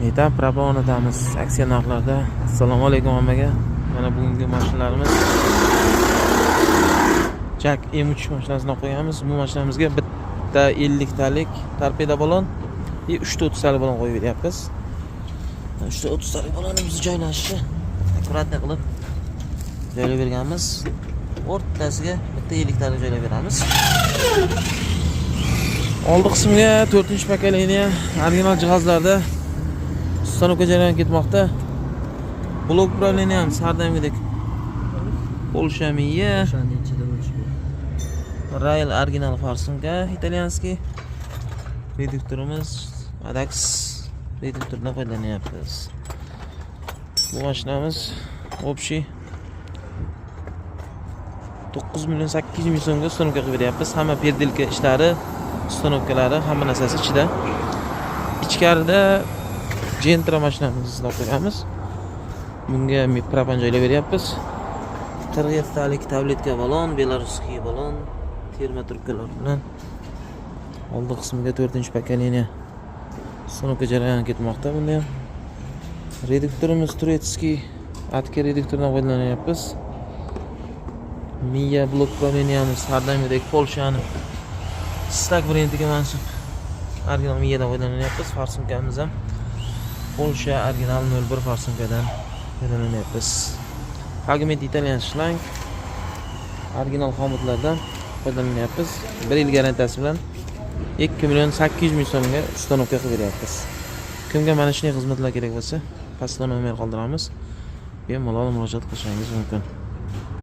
Metan, propan o'rnatamiz aksiya narxlarda. Assalomu alaykum hammaga. Mana bugungi mashinalarimiz JAC M3 mashinasini olib qo'yganmiz. Bu mashinamizga bitta 50 talik torpeda balon и 3 ta 30 talik balon qo'yib beryapmiz. 3 ta 30 talik balonimizni joylashishi аккуратно qilib joylab berganmiz. O'rtasiga bitta 50 talik joylab beramiz. Oldi qismiga 4 поколение original jihozlarda установка jarayoni ketmoqda. Блок управления ham har doimgidek Polsha Miya, O'shani ichida bo'lishi kerak. Rail original форсунка итальянский. Reduktorimiz Adax reduktordan foydalanyapmiz. Bu mashinamiz общий 9 million 800 ming so'mga установка qilib beryapmiz. Hamma переделка ishlari, установка lari, hamma narsasi ichida. Ichkarida Gentra mashinamizni olib qo'yganmiz. Bunga propan joylab beryapmiz. 47 talik tabletka balon, белорусский balon, термотрубка lar bilan oldi qismiga 4 поколение установка jarayoni ketmoqda bunda ham. Reduktorimiz турецкий Atke reduktordan foydalanyapmiz. Miya блок управления miz har doimgidek Polshani Stak brendiga mansub original Miyadan foydalanyapmiz. Форсунка miz ham Polsha original 01 форсунка dan foydalanyapmiz. Fragment italyan shlang, original xomutlardan foydalanyapmiz. 1 yil garantiyasi bilan 2 million 800 ming so'mga установка qilib beryapmiz. Kimga mana shunday xizmatlar kerak bo'lsa, pastda nomer qoldiramiz. Bemalol murojaat qilishingiz mumkin.